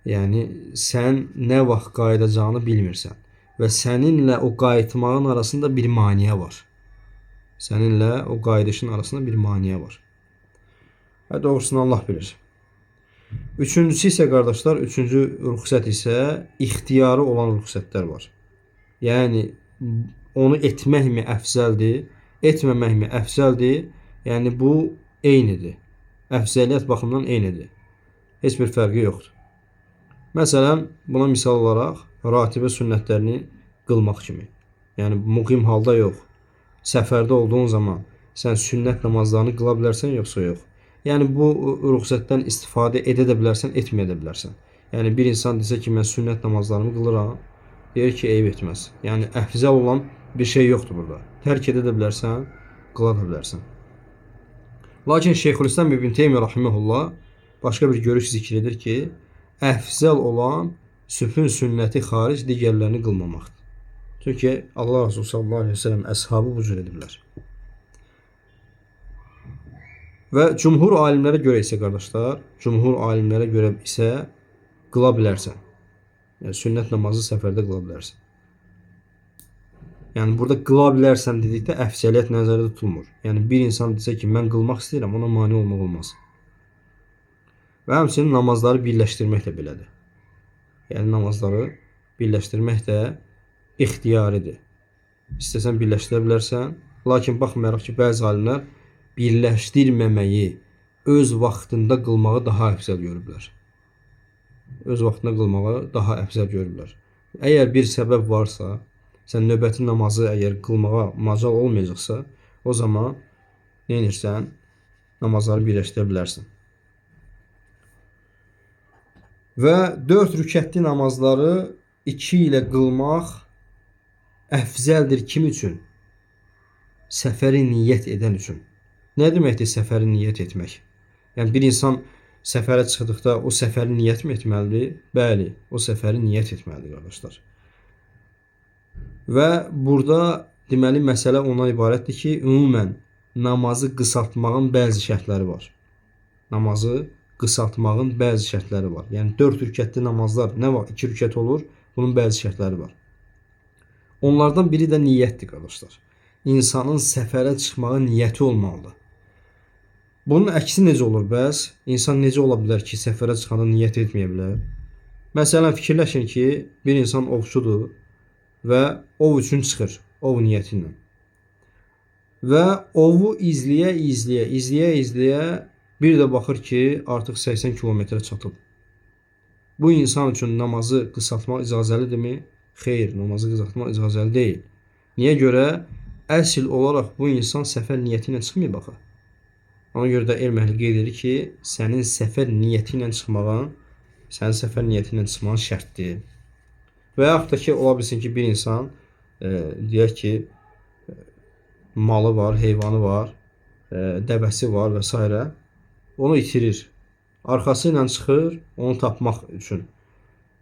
yəni sən nə vaxt qayıdacağını bilmirsən və səninlə o qayıtmağın arasında bir maneə var. Səninlə o qayıdışın arasında bir maneə var. Və doğrusunu Allah bilir. Üçüncüsü isə qardaşlar, üçüncü rüxsət isə ixtiyarı olan rüxsətlər var. Yəni onu etmək mi əfzəldir, etməmək mi əfzəldir? Yəni bu eynidir. Əfzəliyyət baxımından eynidir. Heç bir fərqi yoxdur. Məsələn, buna misal olaraq ratibə sünnətlərini qılmaq kimi. Yəni müqim halda yox. Səfərdə olduğun zaman sən sünnət namazlarını qıla bilərsən yoxsa yox. Yəni bu rüxsətdən istifadə edə də bilərsən, etməyə də bilərsən. Yəni bir insan desə ki, mən sünnət namazlarımı qılıram, deyir ki, eyb etməz. Yəni əfzəl olan bir şey yoxdur burada. Tərk edə də bilərsən, qıla da bilərsən. Lakin Şeyxülislam İbn Teymiyyə rahimehullah başqa bir görüş zikr edir ki, əfzəl olan sübhün sünnəti xaric digərlərini qılmamaqdır. Çünki Allah Resulü sallallahu əleyhi və səlləm əshabı bu cür ediblər. Və cümhur alimlərə görə isə qardaşlar, cümhur alimlərə görə isə qıla bilərsən. Yəni sünnət namazı səfərdə qıla bilərsən. Yəni burada qıla bilərsən dedikdə əfzəliyyət nəzərdə tutulmur. Yəni bir insan desə ki, mən qılmaq istəyirəm, ona mane olmaq olmaz. Və həmçinin namazları birləşdirmək də belədir. Yəni namazları birləşdirmək də ixtiyaridir. İstəsən birləşdirə bilərsən, lakin baxmayaraq ki, bəzi alimlər birləşdirməməyi öz vaxtında qılmağı daha əfzəl görüblər. Öz vaxtında qılmağı daha əfzəl görüblər. Əgər bir səbəb varsa, sən növbəti namazı əgər qılmağa macal olmayacaqsa, o zaman nə edirsən? Namazları birləşdirə bilərsən. Və 4 rükətli namazları 2 ilə qılmaq əfzəldir kim üçün? Səfəri niyyət edən üçün. Nə deməkdir səfəri niyyət etmək? Yəni bir insan səfərə çıxdıqda o səfəri niyyət mi etməlidir? Bəli, o səfəri niyyət etməlidir qardaşlar. Və burada deməli məsələ ondan ibarətdir ki, ümumən namazı qısaltmağın bəzi şərtləri var. Namazı qısaltmağın bəzi şərtləri var. Yəni 4 rükətli namazlar nə var? 2 rükət olur. Bunun bəzi şərtləri var. Onlardan biri də niyyətdir qardaşlar. İnsanın səfərə çıxmağa niyyəti olmalıdır. Bunun əksi necə olur bəs? İnsan necə ola bilər ki, səfərə çıxanda niyyət etməyə bilər? Məsələn, fikirləşin ki, bir insan ovçudur və ov üçün çıxır, ov niyyəti ilə. Və ovu izləyə izləyə bir də baxır ki, artıq 80 kilometrə çatıb. Bu insan üçün namazı qısaltmaq icazəlidirmi? Xeyr, namazı qısaltmaq icazəli deyil. Niyə görə? Əsl olaraq bu insan səfər niyyəti ilə çıxmayıb axı. Ona görə də elm əhli qeyd edir ki, sənin səfər niyyəti ilə çıxmağın, şərtdir. Və yaxud da ki, ola bilsin ki, bir insan deyək ki, malı var, heyvanı var, dəvəsi var və s. Onu itirir. Arxası ilə çıxır onu tapmaq üçün.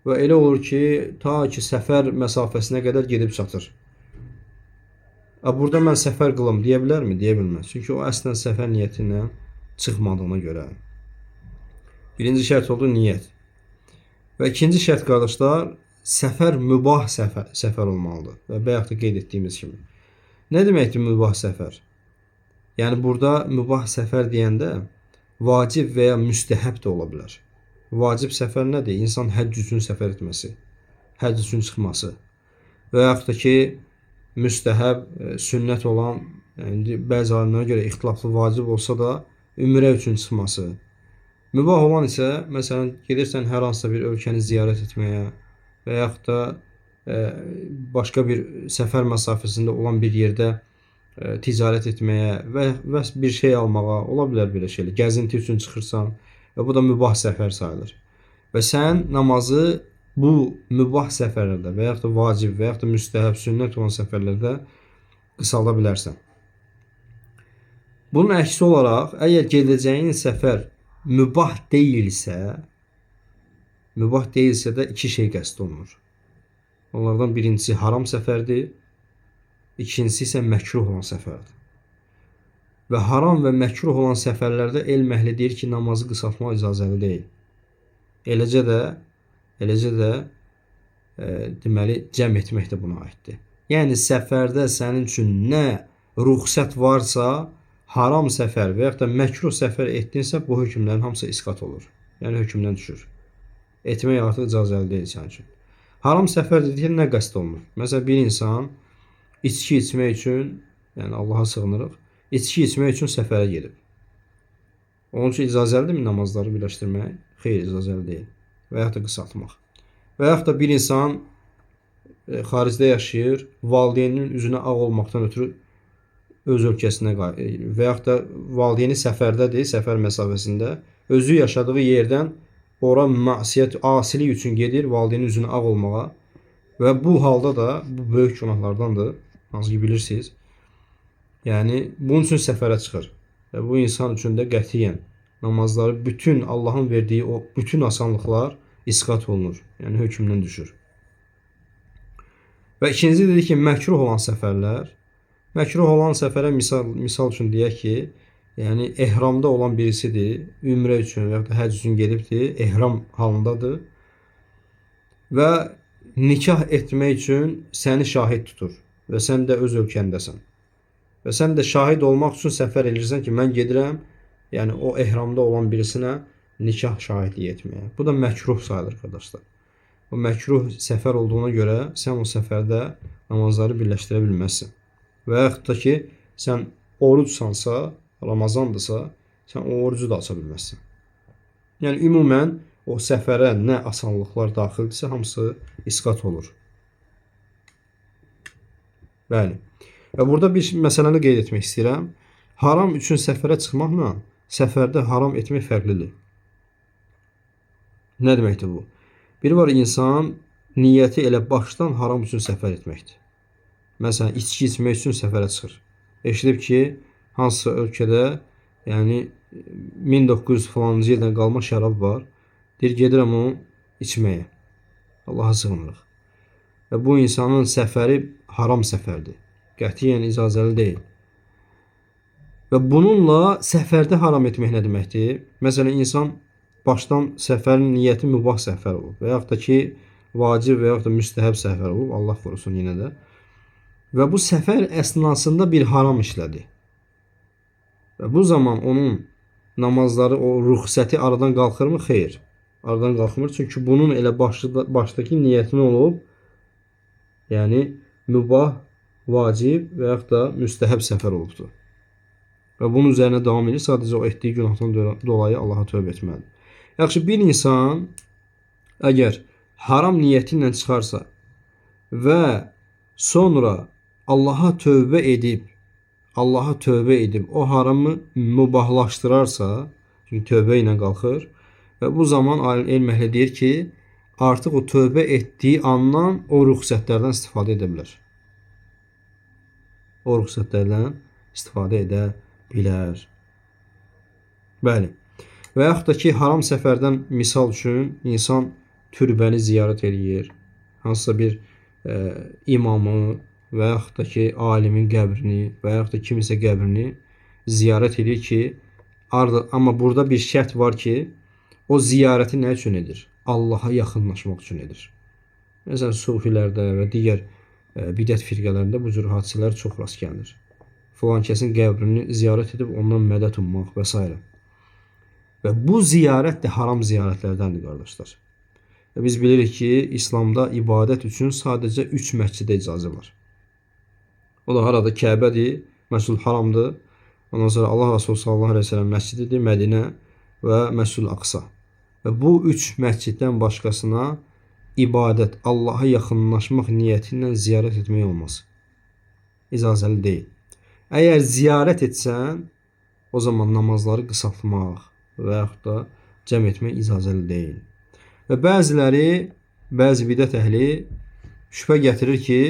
Və elə olur ki, ta ki səfər məsafəsinə qədər gedib çatır. Burada mən səfər qılım deyə bilərmi? Deyə bilməz. Çünki o əslən səfər niyyəti ilə çıxmadığına görə. Birinci şərt oldu niyyət. Və ikinci şərt qardaşlar, səfər mübah səfər olmalıdır. Və bayaq da qeyd etdiyimiz kimi. Nə deməkdir mübah səfər? Yəni burada mübah səfər deyəndə vacib və ya müstəhəb də ola bilər. Vacib səfər nədir? İnsan həcc üçün səfər etməsi, həcc üçün çıxması və yaxud da ki, müstəhəb, sünnət olan, yəni bəzi alimlərə görə ixtilaflı vacib olsa da ümrə üçün çıxması. Mübah olan isə, məsələn, gedirsən hər hansısa bir ölkəni ziyarət etməyə və yaxud da başqa bir səfər məsafəsində olan bir yerdə ticarət etməyə və bir şey almağa, ola bilər belə şeylər. Gəzinti üçün çıxırsan və bu da mübah səfər sayılır. Və sən namazı bu mübah səfərlərdə və yaxud da vacib və yaxud da müstəhəb, sünnət olan səfərlərdə qısalda bilərsən. Bunun əksi olaraq, əgər gedəcəyin səfər mübah deyilsə, də iki şey qəsd olunur. Onlardan birincisi haram səfərdir, ikincisi isə məkruh olan səfərdir. Və haram və məkruh olan səfərlərdə elm əhli deyir ki, namazı qısaltmaq icazəli deyil. Eləcə də deməli, cəm etmək də buna aiddir. Yəni, səfərdə sənin üçün nə ruxsət varsa, haram səfər və yaxud da məkruh səfər etdinsə, bu hökmlərin hamısı isqat olur. Yəni, hökmdən düşür. Etmək artıq icazəli deyil sənin üçün. Haram səfər dedikdə nə qəsd olunur? Məsələn, bir insan içki içmək üçün, yəni Allaha sığınırıq, içki içmək üçün səfərə gedib. Onun üçün icazəlidirmi namazları birləşdirmək? Xeyr, icazəli deyil. Və yaxud da qısaltmaq. Və yaxud da bir insan xaricdə yaşayır, valideyninin üzünə ağ olmaqdan ötürü öz ölkəsinə qayıdır. Və yaxud da valideyni səfərdədir, səfər məsafəsində. Özü yaşadığı yerdən ora məsiyyət, asilik üçün gedir, valideynin üzünə ağ olmağa. Və bu halda da bu böyük günahlardandır, hansı ki bilirsiniz. Yəni, bunun üçün səfərə çıxır. Və bu insan üçün də qətiyyən namazları, bütün Allahın verdiyi o bütün asanlıqlar isqat olunur. Yəni, hökmdən düşür. Və ikinci dedi ki, məkruh olan səfərlər. Məkruh olan səfərə misal üçün deyək ki, yəni ehramda olan birisidir, ümrə üçün və ya da həcc üçün gedibdir, ehram halındadır və nikah etmək üçün səni şahid tutur və sən də öz ölkəndəsən. Və sən də şahid olmaq üçün səfər edirsən ki, mən gedirəm, yəni o ehramda olan birisinə nikah şahidliyi etməyə. Bu da məkruh sayılır qardaşlar. O məkruh səfər olduğuna görə sən o səfərdə namazları birləşdirə bilməzsən. Və yaxud da ki, sən orucsansa, Ramazandırsa, sən o orucu da aça bilməzsən. Yəni, ümumən o səfərə nə asanlıqlar daxildirsə, hamısı isqat olur. Bəli. Və burada bir məsələni qeyd etmək istəyirəm. Haram üçün səfərə çıxmaqla səfərdə haram etmək fərqlidir. Nə deməkdir bu? Bir var insan niyyəti elə başdan haram üçün səfər etməkdir. Məsələn, içki içmək üçün səfərə çıxır. Eşidib ki, hansısa ölkədə, yəni 1900 falancı ildən qalma şərab var. Deyir, gedirəm onu içməyə. Allaha sığınırıq. Və bu insanın səfəri haram səfərdir. Qətiyyən icazəli deyil. Və bununla səfərdə haram etmək nə deməkdir? Məsələn, insan başdan səfərin niyyəti mübah səfər olub və yaxud da ki, vacib və yaxud da müstəhəb səfər olub, Allah qorusun yenə də. Və bu səfər əsnasında bir haram işlədi. Və bu zaman onun namazları, o ruxsəti aradan qalxırmı? Xeyr. Aradan qalxmır. Çünki bunun elə başdakı niyyəti nə olub? Yəni, mübah, vacib və yaxud da müstəhəb səfər olubdur. Və bunun üzərinə davam edir. Sadəcə o etdiyi günahdan dolayı Allaha tövbə etməlidir. Yaxşı, bir insan əgər haram niyyəti ilə çıxarsa və sonra Allaha tövbə edib, o haramı mübahlaşdırarsa, çünki tövbə ilə qalxır və bu zaman elm əhli deyir ki, artıq o tövbə etdiyi andan o rüxsətlərdən istifadə edə bilər. O rüxsətlərdən istifadə edə bilər. Bəli. Və yaxud da ki, haram səfərdən misal üçün insan türbəni ziyarət eləyir, hansısa bir imamı və yaxud da ki, alimin qəbrini və yaxud da kimisə qəbrini ziyarət edir ki, amma burada bir şərt var ki, o ziyarəti nə üçün edir? Allaha yaxınlaşmaq üçün edir. Məsələn, sufilərdə və digər bidət firqələrində bu cür hadisələr çox rast gəlir. Filan kəsin qəbrini ziyarət edib ondan mədət ummaq və s. Və bu ziyarət də haram ziyarətlərdəndir, qardaşlar. Və biz bilirik ki, İslamda ibadət üçün sadəcə 3 məscidə icazə var. O da harada? Kəbədir, Məscid-ül Haramdır. Ondan sonra Allah Resulü sallallahu əleyhi və səlləm məscididir, Mədinə və Məscid-ül Aqsa. Və bu 3 məsciddən başqasına ibadət, Allaha yaxınlaşmaq niyyəti ilə ziyarət etmək olmaz. İcazəli deyil. Əgər ziyarət etsən, o zaman namazları qısaltmaq və yaxud da cəm etmək icazəli deyil. Və bəziləri, bəzi bidət əhli şübhə gətirir ki,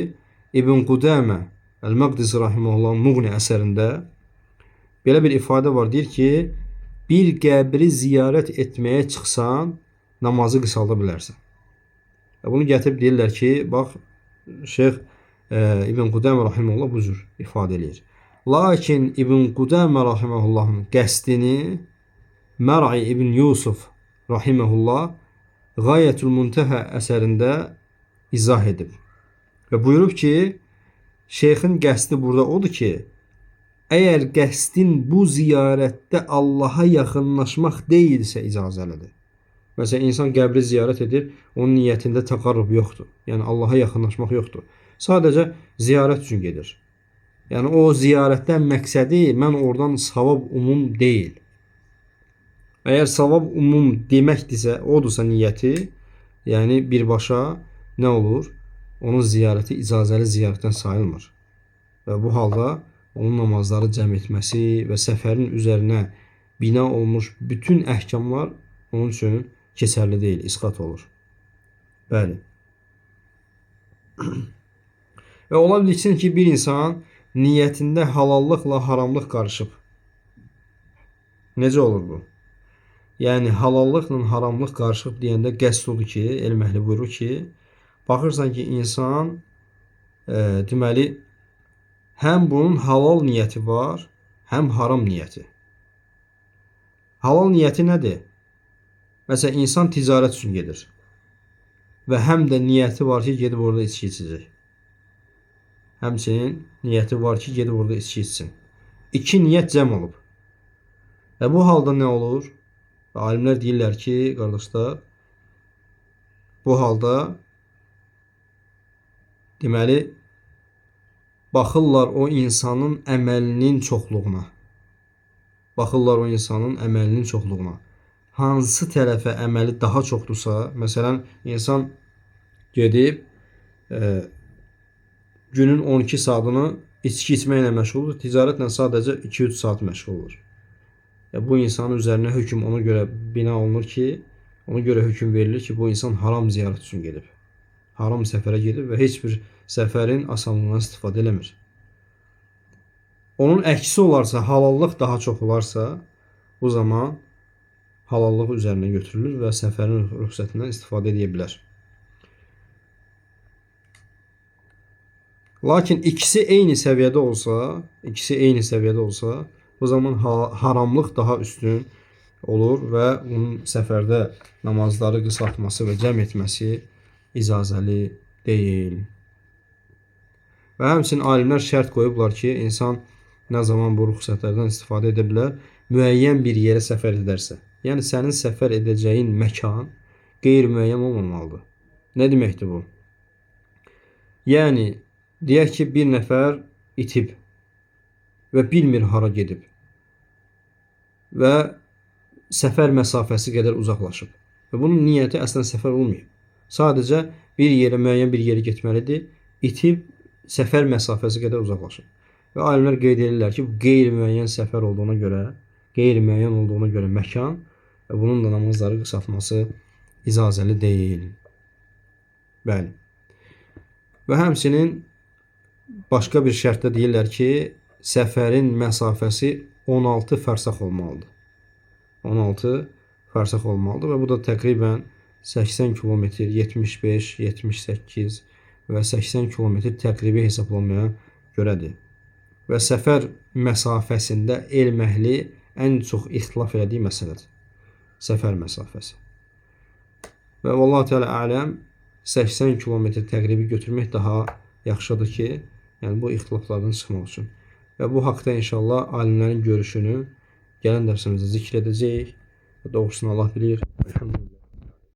İbn Qudamə Əl-Məqdisi rahimehullah Muğni əsərində belə bir ifadə var, deyir ki, bir qəbri ziyarət etməyə çıxsan, namazı qısalda bilərsən. Və bunu gətirib deyirlər ki, bax, Şeyx İbn Qudamə rahimehullah bu cür ifadə eləyir. Lakin İbn Qudamə rahimehullahın qəsdini Mər'i İbn Yusuf rahimehullah Qayətül Muntəhə əsərində izah edib. Və buyurub ki, şeyxin qəsdi burada odur ki, əgər qəsdin bu ziyarətdə Allaha yaxınlaşmaq deyilsə icazəlidir. Məsələn, insan qəbri ziyarət edir, onun niyyətində təqarrub yoxdur. Yəni, Allaha yaxınlaşmaq yoxdur. Sadəcə ziyarət üçün gedir. Yəni, o ziyarətdən məqsədi mən oradan savab umum deyil. Əgər savab umum deməkdirsə, odursa niyyəti, yəni birbaşa nə olur? Onun ziyarəti icazəli ziyarətdən sayılmır. Və bu halda onun namazları cəm etməsi və səfərin üzərinə bina olmuş bütün əhkamlar onun üçün keçərli deyil, isqat olur. Bəli. Və ola bilsin ki, bir insan niyyətində halallıqla haramlıq qarışıb. Necə olur bu? Yəni, halallıqla haramlıq qarışıb deyəndə qəsd odur ki, elm əhli buyurur ki, baxırsan ki, insan deməli, həm bunun halal niyyəti var, həm haram niyyəti. Halal niyyəti nədir? Məsələn, insan ticarət üçün gedir və həm də niyyəti var ki, gedib orada içki içəcək. Həmçinin niyyəti var ki, gedib orada içki içsin. İki niyyət cəm olub. Və bu halda nə olur? Və alimlər deyirlər ki, qardaşlar, bu halda deməli, baxırlar o insanın əməlinin çoxluğuna. Baxırlar o insanın əməlinin çoxluğuna. Hansı tərəfə əməli daha çoxdursa, məsələn, insan gedib günün 12 saatını içki içməklə məşğuldur, ticarətlə sadəcə 2-3 saat məşğul olur. Ya, bu insanın üzərinə hökm ona görə bina olunur ki, Ona görə hökm verilir ki, bu insan haram ziyarət üçün gedib. Haram səfərə gedib və heç bir səfərin asanlığından istifadə eləmir. Onun əksi olarsa, halallıq daha çox olarsa, bu zaman halallıq üzərinə götürülür və səfərin rüxsətindən istifadə edə bilər. Lakin ikisi eyni səviyyədə olsa, bu zaman haramlıq daha üstün olur və bunun səfərdə namazları qısaltması və cəm etməsi icazəli deyil. Və həmçinin alimlər şərt qoyublar ki, insan nə zaman bu rüxsətlərdən istifadə edə bilər? Müəyyən bir yerə səfər edərsə. Yəni sənin səfər edəcəyin məkan qeyri-müəyyən olmamalıdır. Nə deməkdir bu? Yəni deyək ki, bir nəfər itib və bilmir hara gedib və səfər məsafəsi qədər uzaqlaşıb. Və bunun niyyəti əslən səfər olmayıb. Sadəcə bir yerə, müəyyən bir yerə getməlidir, itib səfər məsafəsi qədər uzaqlaşıb. Və alimlər qeyd edirlər ki, bu qeyri-müəyyən səfər olduğuna görə, qeyri-müəyyən olduğuna görə məkan və bunun da namazları qısaltması icazəli deyil. Bəli. Və həmçinin başqa bir şərtdə deyirlər ki, səfərin məsafəsi 16 fərsax olmalıdır. 16 fərsax olmalıdır və bu da təqribən 80 kilometr, 75, 78 və 80 kilometr təqribi hesablamaya görədir. Və səfər məsafəsində elm əhli ən çox ixtilaf elədiyi məsələdir. Səfər məsafəsi. Və vallahu teala ələm, 80 kilometr təqribi götürmək daha yaxşıdır ki, yəni bu ixtilaflardan çıxmaq üçün. Və bu haqda inşallah alimlərin görüşünü gələn dərsimizdə zikr edəcəyik. Doğrusunu Allah bilir. Elhamdülillah.